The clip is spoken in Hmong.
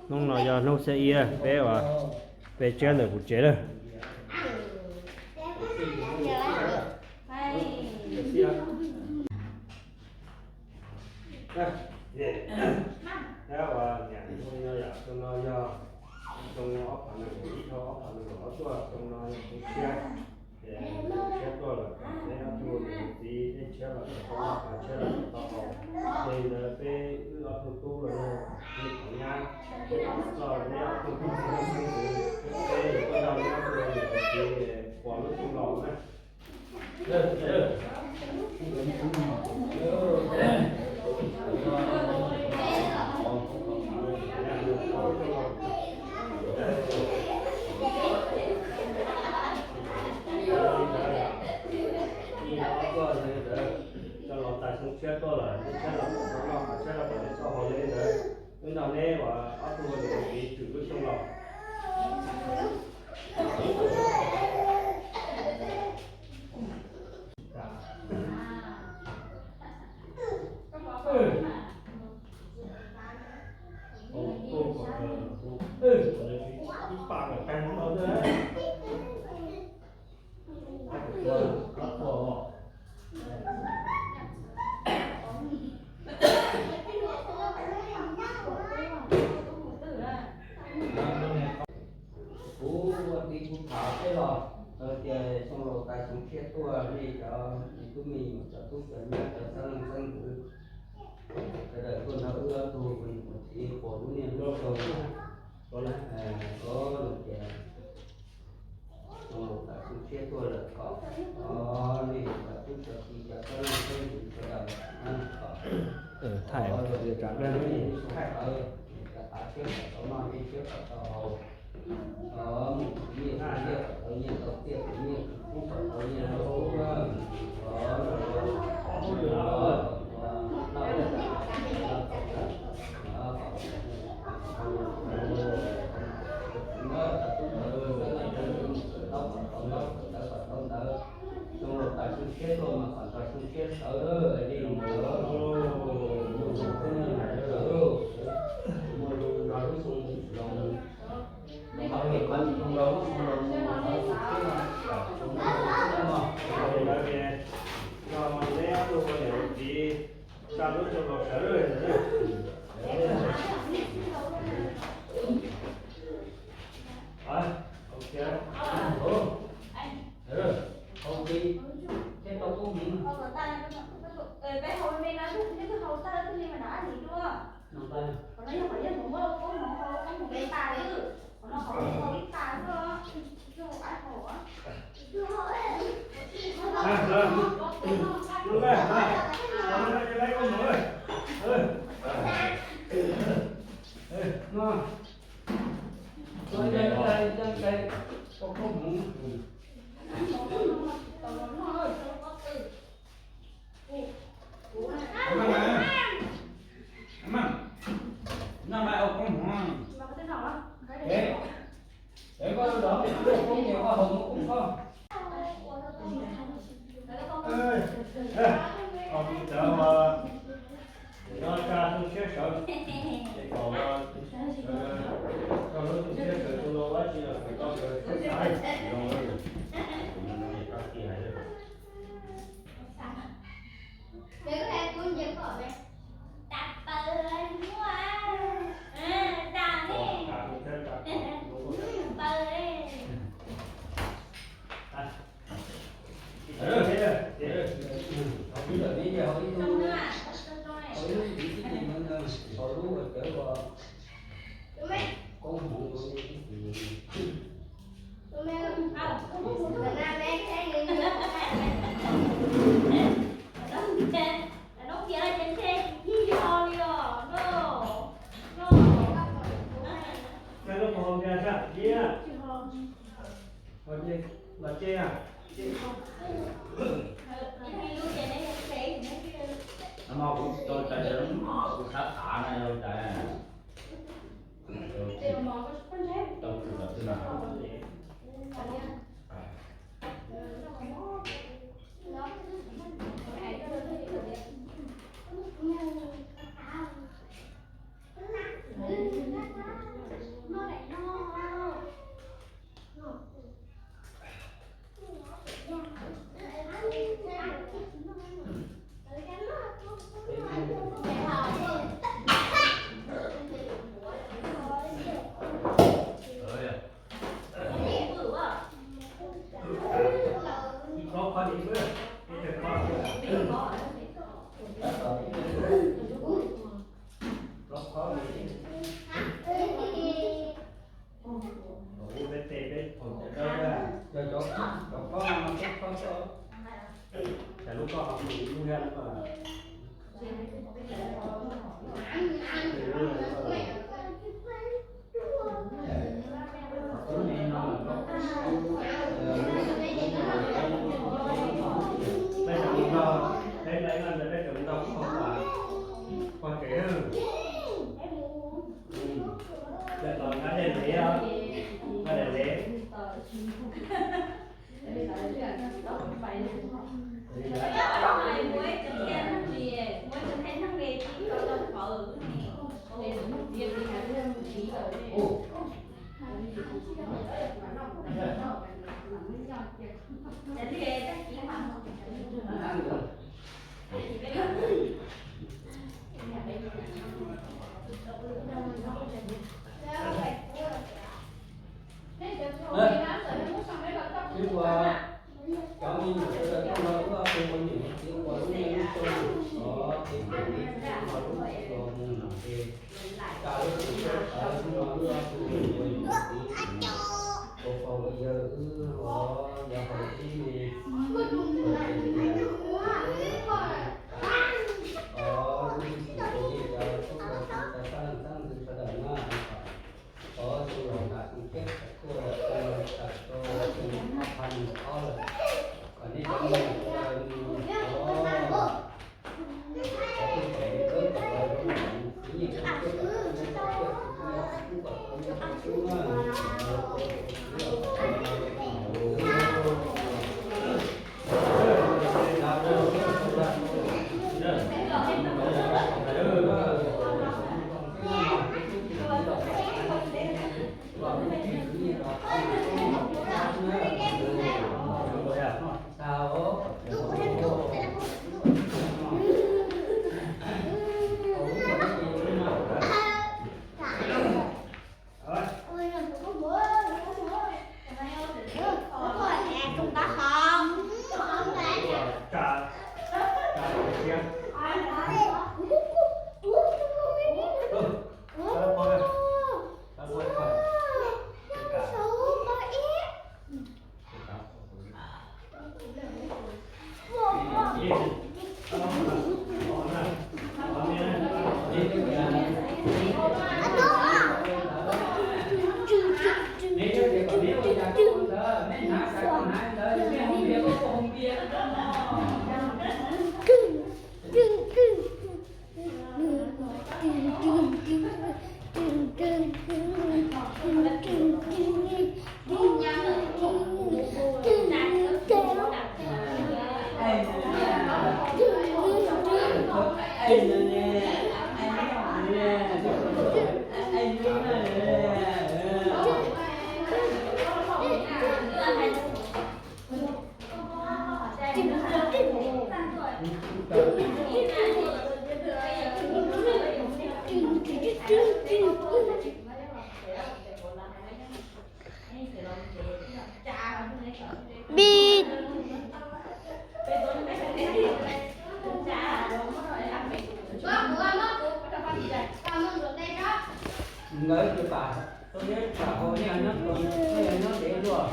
Hnub no yog hnub xiab ib, peb ua, peb tshiab ntawm kuv tsev lawm. Ua niam no yog xyoo no yog xyoo ob phav nees nkaum ib dhau ob phav nees nkaum ob tuaj, xyoo no yog xyoo tshiab. Ces tshiab tuaj lawm, neb ob tug niam txiv tej tshiab los tau noj, tshiab los tau haus. Ces ntawd peb wb ob tug tub los yog me qhov nyab, peb txoj neb ob tug tub xeeb ntxwv, peb yuav tuaj nrog neb ob tug niam txiv pom lub xyoo laus na. Cov laus tas xyoo tshiab tuaj lawm, tshiab los tau noj, tshiab los tau haus li ntawd, wb nrog neb ua ob tug niam txiv tshwm lub xyoo laus. Kuv ua txiv kuv tham tej los hais tias xyoo laus tas xyoo tshiab tuaj, nej cov tub me nyuam, cov tub cov nyab, cov xeeb leej xeeb ntxwv, sawv daws tuaj nrog wb ob tug ua niam ua txiv pom lub niaj lub xyoo. Los tias xyoo laus tas xyoo tshiab tuaj lawm kom nej cov tub cov ki, cov xeeb leej xeeb ntxwv sawv daws kom thaij tawv, cov tav tshiab kom tau noj, nyiaj tshiab kom tau haus, mus khwv nyiaj khwv txiaj kom tau nyiaj tau txiaj, khwv nyiaj khwv kub kom tau nyiaj tau kub. Xyoo laus tas xyoo tshiab tuaj mas kom nrog xyoo tshiab sawv li ntawd. Neb ob tug ua niam ua txiv tsa lub xyoo laus sawv lawm. Hauv txiv thiab tau koob hmoov. Noj mas, au koob hmoov. Ev, ev koj lub zos, koj koob ces koj haus muaj koob koj. Ho kuv cov uas nyob tsa xyoo tshiab sawv, es kom uas koj lub xyoo tshiab sawv xyoo no dab tsi los kom koj sawv xav zoo. Ua peb tes peb phaum cawv dawb, yog cov, cov khob no peb khob xwb. Tsam lub koj ho mus ib lub thiab no. Peb tseem mus nrog, peb nrog ib leeg ntawd peb tseem mus nrog pog, pog kev. Lawv los nqa dej lev os, nqa dej lev. Ib puas cov me nyuam sawv daws tuaj no wb ob tug ua niam ua txiv ua lub neej lub xyoo, thov kev phem kev txhaum los lub txim los mus ces tas lub txim tawv hnub no wb ob tug ua niam ua txiv, ua pog ua yawg wb os, yog hauv ib me, os, wb ib txwm ua nej cov tub cov kiv, cov sab leej xeeb ntxwv sawv daws na, thov zoo los nram zoo thiab txhais tuaj txhais tau txhais ob phav nees ob lawm, kom nej cov me nyuam sawv daws nws os, thov tej pem tawv kom los zoo nram nws txiv nyiaj kub thiab kom tau nyiaj tau thiaj txiv nyiaj tub kom tau nyiaj tau tub na. Bit. Nkawd tus pam, tus pam hau nej nyob, nej nyob ntev luaj.